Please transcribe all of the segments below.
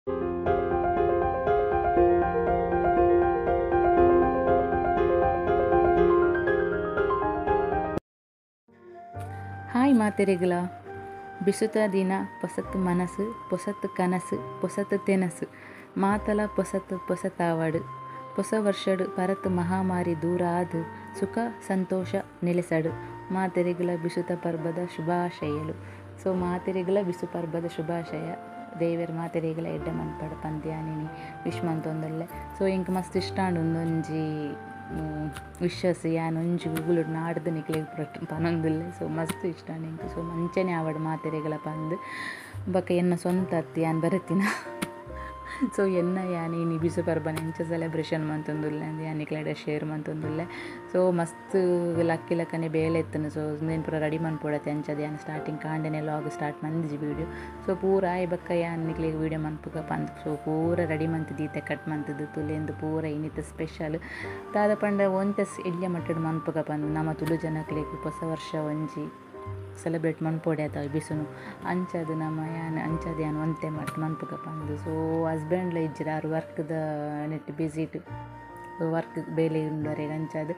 Hi ಮಾತೆರೆಗ್ಲ ಬಿಸುತ ದಿನ ಪೊಸತ್ ಮನಸ್ಸು ಪೊಸತ್ ಕನಸು ಪೊಸತ್ ತೆನಸು ಮಾತಲ ಪೊಸತ್ ಪೊಸತಾವಡು ಹೊಸ ವರ್ಷಡು ಪರತ್ ಮಹಾಮಾರಿ ದೂರ ಆದು ಸುಖ ಸಂತೋಷ ನೆಲೆಸಡು ಮಾತೆರೆಗ್ಲ ಬಿಸುತ ಪರ್ಬದ ಶುಭಾಶಯಲು. ಸೊ ಮಾತೆರೆಗ್ಲ ಬಿಸು ಪರ್ಬದ ಶುಭಾಶಯ. ದೇವೆರ್ ಮಾತೆರೆಗ್ಲ ಎಡ್ಡೆ ಮನ್ಪಡ ಪಂದ್ಯಾನಿನಿ ವಿಶ್ ಮಂತೊಂದುಲ್ಲೆ. ಸೊ ಎಂಕ್ ಮಸ್ತ್ ಇಷ್ಟ ಆಂಡ್ ಉಂದೊಂಜಿ ವಿಶಸ್ ಯಾನ್ ಒಂಜಿ ಗೂಗಲ್ ನಾಡ್ದು ನಿಕ್ಲೆಗ್ ಪನೊಂದುಲ್ಲೆ. ಸೊ ಮಸ್ತ್ ಇಷ್ಟ ಎಂಕ್. ಸೊ ಮಂಚನೆ ಆವಡ್ ಮಾತೆರೆಗ್ಲ ಪಂದ್ ಬೊಕ ಎನ್ನ ಸ್ವಂತ ಅತ್ತ್ ಯಾನ್ ಬರೆತಿನ. ಸೊ ಎನ್ನ ಯಾನ್ ಇನಿ ಬಿಸು ಪರ್ಬನ ಎಂಚ ಸೆಲೆಬ್ರೇಷನ್ ಮಂತೊಂದುಲ್ಲೆ ಅಂದ್ ಯಾನ್ ನಿಕ್ಲೆಡ ಶೇರ್ ಮಂತೊಂದುಲ್ಲೆ. ಸೊ ಮಸ್ತ್ ಲಕ್ಕಿ ಲಕ್ಕನೆ ಬೇಲೆ ಇತ್ತುಂಡು. ಸೊ ಉಂದೆನ್ ಪೂರ ರೆಡಿ ಮನ್ಪೊಡತ್ತೆ ಅಂಚದ ಯಾನ್ ಸ್ಟಾರ್ಟಿಂಗ್ ಕಾಂಡೆನೆ ಲಾಗ್ ಸ್ಟಾರ್ಟ್ ಮಂದಿಜಿ ವೀಡಿಯೋ. ಸೊ ಪೂರ ಆಯಿ ಬೊಕ್ಕ ಯಾನ್ ನಿಕ್ಲೆಗ್ ವೀಡಿಯೋ ಮನ್ಪುಗ ಪಂದ್. ಸೊ ಪೂರ ರೆಡಿ ಮಂತುದೀತೆ ಕಟ್ ಮಂತುದು ತುಲೆಂದು ಪೂರ ಇನಿತ ಸ್ಪೆಷಲ್ ದಾದ ಪಂಡ ಒಂತೆ ಎಲ್ಯ ಮಟ್ಟಡ್ ಮನ್ಪುಗ ಪಂದ್ ನಮ ತುಳು ಜನಕ್ಲೆಗ್ ಪೊಸ ವರ್ಷ ಒಂಜಿ ಸೆಲೆಬ್ರೇಟ್ ಮನ್ಪೊಡೆ ಆತ ಬಿಸುನು ಅಂಚಾದ್ ನಮ ಯಾನ್ ಅಂಚಾದ್ ಯಾನ್ ಒಂತೆ ಮಟ್ಟ್ ಮನ್ಪುಗ ಪಂದ್. ಸೊ ಹಸ್ಬೆಂಡ್ಲ ಇಜ್ಜೆರ್ ಆರ್ ವರ್ಕ್ದ ನೆಟ್ ಬಿಸಿಟ್ ವರ್ಕ್ ಬೇಲೆ ಉಂಡು ಅರೆಗ್ ಅಂಚಾದ್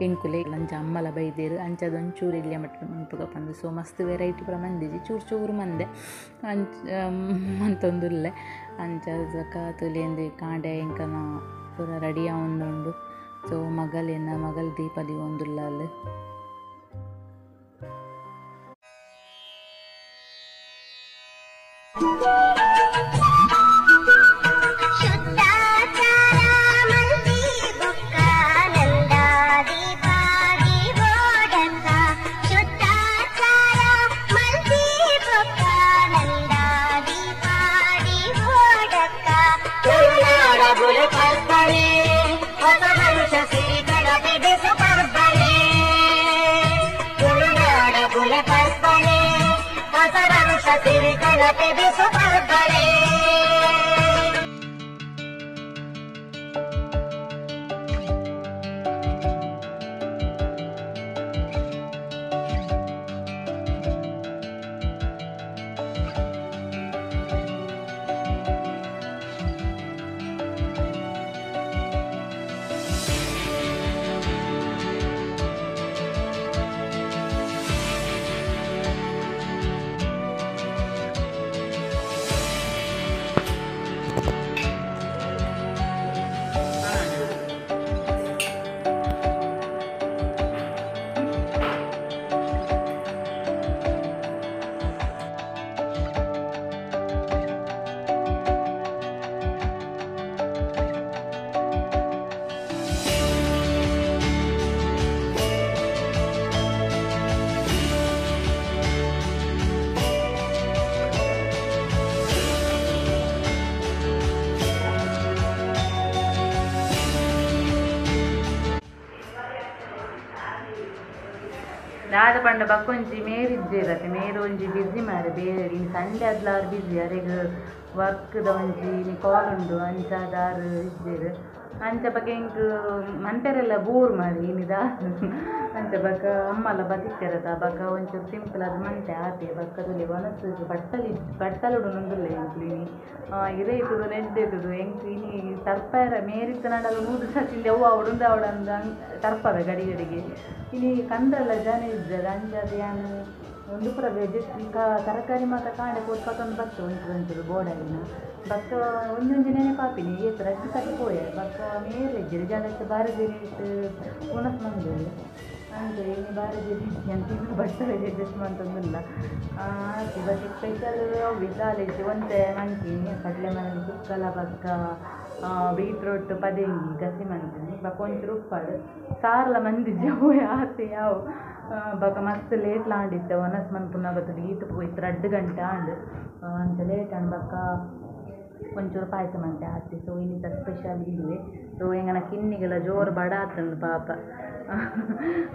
ಎಂಕುಲೆ ಅಂಚ ಅಮ್ಮಲ ಬೈದೆರ್ ಅಂಚಾದ್ ಒಂಚೂರು ಎಲ್ಯ ಮಟ್ಟ್ ಮನ್ಪುಗ ಪಂದ್. ಸೊ ಮಸ್ತ್ ವೆರೈಟಿ ಪೂರ ಮಂದಿಜಿ ಚೂರು ಚೂರು ಮಂದೆ ಅಂಚ ಮಂತೊಂದುಲ್ಲೆ. ಅಂಚಾದ್ ಬೊಕ ತುಲೆಂದು ಕಾಂಡೆ ಎಂಕನ ಪೂರ ರೆಡಿ ಆವೊಂದುಂಡು. ಸೊ ಮಗಲ್ ಎನ್ನ ಮಗಲ್ ದೀಪ ದೀವೊಂದುಲ್ಲಲ್. ದಾದ ಪಂಡ ಬಕ್ಕೊಂಜಿ ಮೇರಿಜ್ಜೆರತೆ ಮೇರು ಒಂಜಿ ಬಿಸಿ ಮಾರೆ ಬೇರೆ ಇನಿ ಸಂಡೆ ಆದ್ಲ ಆರ್ ಬಿಸಿ ಅರೆಗ್ ವರ್ಕ್ದ ಒಂಜಿ ಇನಿ ಕಾಲ್ ಉಂಡು ಅಂಚಾದ್ ಆರ್ ಇಜ್ಜೆರ್. ಅಂಚ ಬೊಕ ಎಂಕ್ ಮನ್ಪೆರೆಲ್ಲ ಬೋರ್ ಮಾರೆ ಇನಿ ದಾದ ಅಂಚ ಬೊಕ ಅಮ್ಮಲ ಬದಿತ್ತೆರತ ಬೊಕ ಒಂಚೂರು ಸಿಂಪಲ್ ಆದ್ ಮಂತೆ ಆತೆ. ಬೊಕ ತುಲೆ ವನಸ್ ಬಟ್ಟಲು ಬಟ್ಟಲುಡು ಉಂದುಲ್ಲೆ ಎಂಕ್ಲು ಇನಿ ಇರೆ ಇತ್ತುದು ನೆಡ್ಡೆ ಇತ್ತುದು ಎಂಕ್ ಇನಿ ತರ್ಪೆರೆ ಮೇರಿತ್ತನಾಂಡಲ ನೂದು ಸರ್ತಿ ಅವ್ವು ಆವೊಡು ಉಂದು ಆವೊಡು ಅಂದ್ ತರ್ಪವೆ ಗಡಿ ಗಡಿಗೆ. ಇನಿ ಕಂದ್ರಲ ಜನ ಇಜ್ಜೆರ್ ಅಂಚಾದ್ ಯಾನ್ ಉಂದು ಪೂರ ವೆಜ್ ತರಕಾರಿ ಮಾತ ಕಾಂಡೆ ಪೋದು ಪತೊಂದು ಬತ್ತೆ ಒಂಚೂರು ಒಂಚೂರು ಬೋಡಾಯಿನ. ಬೊಕ್ಕ ಒಂಜೊಂಜಿ ನೆನಪಾಪಿನಿ ಏತ್ ರಡ್ಡ್ ಸರ್ತಿ ಪೋಯೆ ಬೊಕ್ಕ ಮೇರ್ ಇಜ್ಜೆರ್ ಇಜ್ಜಾಂಡ ಬಾರಿ ದಿನಟ್ ಉಣಸ್ ಮಂದೆರ್. ಅಂಚ ಇನಿ ಬಾರಿ ದಿನ ಎಂತ ಬಟ್ಟಲು ಅಡ್ಜಸ್ಟ್ ಮಂತೊಂದುಲ್ಲ. ಆತು ಬಟ್ ಸ್ಪೆಷಲ್ ಅವು ದಾಲ ಇಜ್ಜಿ ಒಂತೆ ಮಂತಿನಿ ಕಡಲೆ ಮನೇಲಿ ಕುಕ್ಕಲ ಬೊಕ್ಕ ಬೀಟ್ರೋಟ್ ಪದೆಂಗಿ ಗಸಿ ಮಂತಿನಿ ಬೊಕ್ಕ ಒಂಚೂರು ಉಪ್ಪಾಡು ಸಾರ್ಲ ಮಂದಿಜ್ಜಿ ಅವು ಆತೆ ಯಾವು. ಬೊಕ ಮಸ್ತ್ ಲೇಟ್ಲ ಆಂಡಿತ್ತೆ ವನಸ್ ಮನ್ಪುನಗ ಈತ್ ಪೋಯಿತ್ 2 ಗಂಟೆ ಆಂಡ್ ಅಂಚ ಲೇಟ್ ಆಂಡ್. ಬೊಕ್ಕ ಒಂಚೂರು ಪಾಯಸ ಮಂತೆ ಆತೆ. ಸೊ ಇನಿತ ಸ್ಪೆಷಲ್ ಇಂದುವೆ. ಸೊ ಎಂಗನ ಕಿನ್ನಿಗೆಲ್ಲ ಜೋರು ಬಡ ಆತುಂಡು ಪಾಪ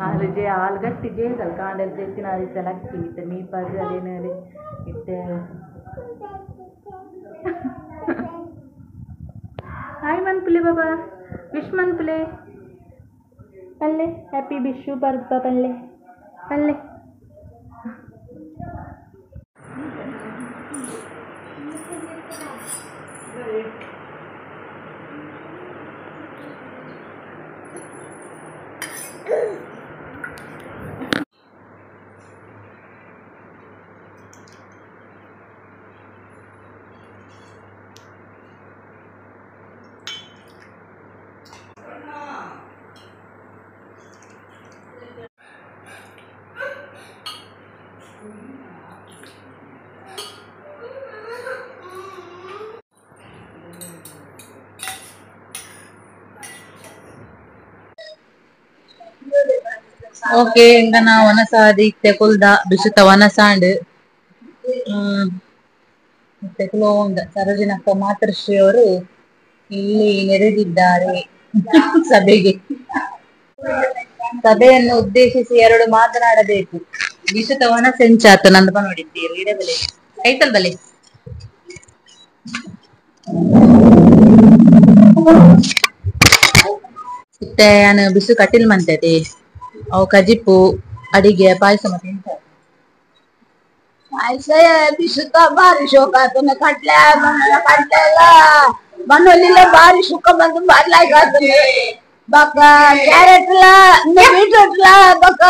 ಆಲು ಜೆ ಆಲು ಗಟ್ಟಿ ಜೇದಲ್ ಕಾಂಡೆಲ್ ಜೆತ್ತಿನ ಇತ್ತೆ ಲಕ್ಕಿ ಇತ್ತೆ ಮೀಪಾದ್ ಅದೇನು ಇತ್ತೆ. ಹಾಯ್ ಮನ್ಪುಲೆ ಬಾಬಾ ವಿಶ್ ಮನ್ಪುಲೆ ಪಲ್ಲೆ ಹ್ಯಾಪಿ ಬಿಶು ಪರ್ಬ ಪಲ್ಲೆ ಪಲ್ಲೆ. ಓಕೆ ಇಂಗನ ವನಸಾದಿ ತೆಕುಲ್ದ ಬಿಸುತ ವನಸಾಂಡ್ ತೆಕುಲೋಂದ ಸರೋಜಿನಕ್ಕ ಮಾತೃಶ್ರೀ ಅವರು ಇಲ್ಲಿ ನೆರೆದಿದ್ದಾರೆ ಸಭೆಗೆ. ಸಭೆಯನ್ನು ಉದ್ದೇಶಿಸಿ ಎರಡು ಮಾತನಾಡಬೇಕು. ಬಿಸುತ ವನಸೆಂಚಾತ ನಂದು ನೋಡಿದ್ದೀರಿ ಇಡಬಲೆ ಐತಲ್ ಬಲೆ. ಇತ್ತೆ ನಾನು ಬಿಸು ಕಟಿಲ್ ಮಂತದೆ ಅವು ಕಜಿಪು ಅಡಿಗೆ ಪಾಯಸ ಮತ್ತೆ ಎಂತ ಪಾಯಸ ಬಿಸುತ ಬಾರಿ ಶೋಕ ಆತನ ಕಟ್ಲೆ ಕಟ್ಲೆ बनवलेलं भारी सुक ಬಂದು ಭಾರಿ ಲಾಯ್ಕ್ ಆತನ ಬಕ್ಕ ಕ್ಯಾರೆಟ್ಲ ಬೀಟ್ರೂಟ್ಲ ಬಕ್ಕ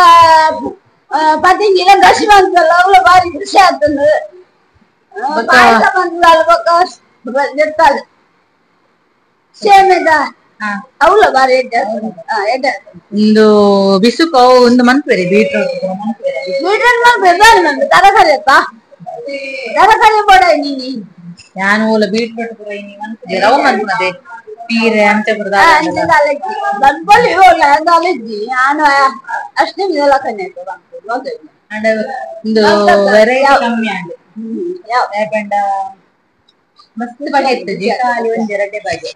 ಪತಿಂಗಿಲ ಗಸಿ ಬಂತಲ್ಲ ಅವಳ ಭಾರಿ ಖುಷಿ ಆತನ ಪಾಯಸ ಬಂದಲ್ಲ ಬಕ್ಕ ನೆತ್ತಾಲ ಸೇಮೆದ ಅವಳ ಭಾರಿ ಎಡ್ಡೆ ಎಡ್ಡೆ. ಒಂದು ಬಿಸುಕು ಒಂದು ಮನ್ಪೇರಿ ಬೀಟ್ರೂಟ್ ಬೀಟ್ರೂಟ್ ಮನ್ಪೇರಿ ಬಾರಿ ಮನ್ಪೆ ತರಕಾರಿ ಅತ್ತ ತರಕಾರಿ ಬೋಡ ನೀನಿ ನಾನು ಓಲ ಬೀಟ್ರೂಟ್ ಪೂರ ಇನಿ ಮನ್ಪುಜೆ ರವ ಮನ್ಪುನದೆ ಪೀರೆ ಅಂಚೆ ಪೂರ ಅಂಚೆ ದಾಲಜ್ಜಿ ಮನ್ಪೊಲಿ ಓಲ ದಾಲಜ್ಜಿ ನಾನು ಅಷ್ಟೇ ಲಕ್ಕನೆ ಅಂಡ ಒಂದು ವೆರೈಟಿ ಕಮ್ಮಿ ಆಂಡ್ ಯಾವ ಪಂಡ ಮಸ್ತ್ ಬಗೆ ಇತ್ತುಜಿ ಖಾಲಿ ಒಂಜೆರಡೆ ಬಗೆ.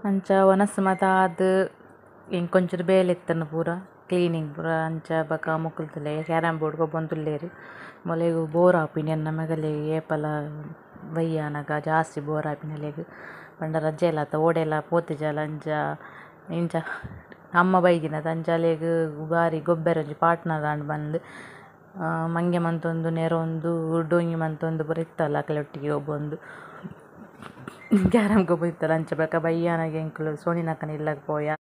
ಅಂಚ ವನಸ್ ಮಾತ ಆದ್ ಎಂಕೊಂಚೂರು ಬೇಲೆ ಇತ್ತನ ಪೂರ ಕ್ಲೀನಿಂಗ್ ಪೂರ ಅಂಚ ಬಕ ಮೊಕುಲ್ತುಲ್ಲೆ ಕ್ಯಾರಮ್ ಬೋರ್ಡ್ ಗೊಬ್ಬೊಂದುಲ್ಲೆರ್ ಮೊಲೆಗ್ ಬೋರ್ ಆಪಿನಿ ಎನ್ನ ಮಗಲೆಗ್ ಏಪಲ ಬಯ್ಯಾನಗ ಜಾಸ್ತಿ ಬೋರ್ ಆಪಿನಲೆಗ್ ಪಂಡ ರಜೆ ಎಲ್ಲ ಅತ್ತ ಓಡೆಲ ಪೋತಿಜಲ ಅಂಚ ಇಂಚ ಅಮ್ಮ ಬೈದಿನತ ಅಂಚ ಅಲೆಗ್ ಬಾರಿ ಗೊಬ್ಬೆರೆ ಒಂಜಿ ಪಾರ್ಟ್ನರ್ ಆಂಡ್ ಬಂದ್ ಮಂಗೆ ಮಂತೊಂದು ನೆರೊಂದು ಡೊಂಗಿ ಮಂತೊಂದು ಪೂರ ಇತ್ತಲ್ಲ ಅಕ್ಲೆೊಟ್ಟಿಗೆ ಗೊಬ್ಬೊಂದು ಕ್ಯಾರಮ್ ಗೊಬ್ಬೊಂದಿತ್ತಲ್ಲ ಅಂಚ ಬೊಕ ಬಯ್ಯಾನಗ ಎಂಕುಲು ಸೋನಿನಕ್ಕನ ಇಲ್ಲಗ್ ಪೋಯ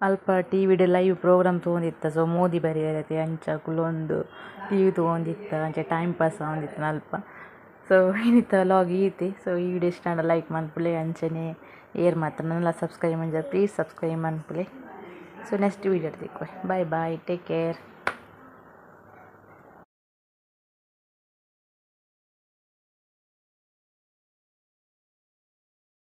ಅಲ್ಪ ಟಿವಿಡ್ ಲೈವ್ ಪ್ರೋಗ್ರಾಮ್ ತೂವೊಂದಿತ್ತ. ಸೊ ಮೋದಿ ಬರಿಯರತೆ ಅಂಚ ಕುಲೊಂದು ಟಿವಿ ತೂವೊಂದಿತ್ತ ಅಂಚ ಟೈಮ್ ಪಾಸ್ ಆವೊಂದಿತ್ತ ಅಲ್ಪ. ಸೊ ಇನಿತ ವ್ಲಾಗ್ ಈತೆ. ಸೊ ಈ ವಿಡಿಯೋ ಇಷ್ಟ ಆಂಡ ಲೈಕ್ ಮನ್ಪುಲೆ ಅಂಚನೆ ಏರ್ ಮಾತ್ರ ನನಲ ಸಬ್ಸ್ಕ್ರೈಬ್ ಮಂಜ ಪ್ಲೀಸ್ ಸಬ್ಸ್ಕ್ರೈಬ್ ಮನ್ಪುಲೆ. So next video ತಿಕ್ಕುವೆ. Bye bye, take care.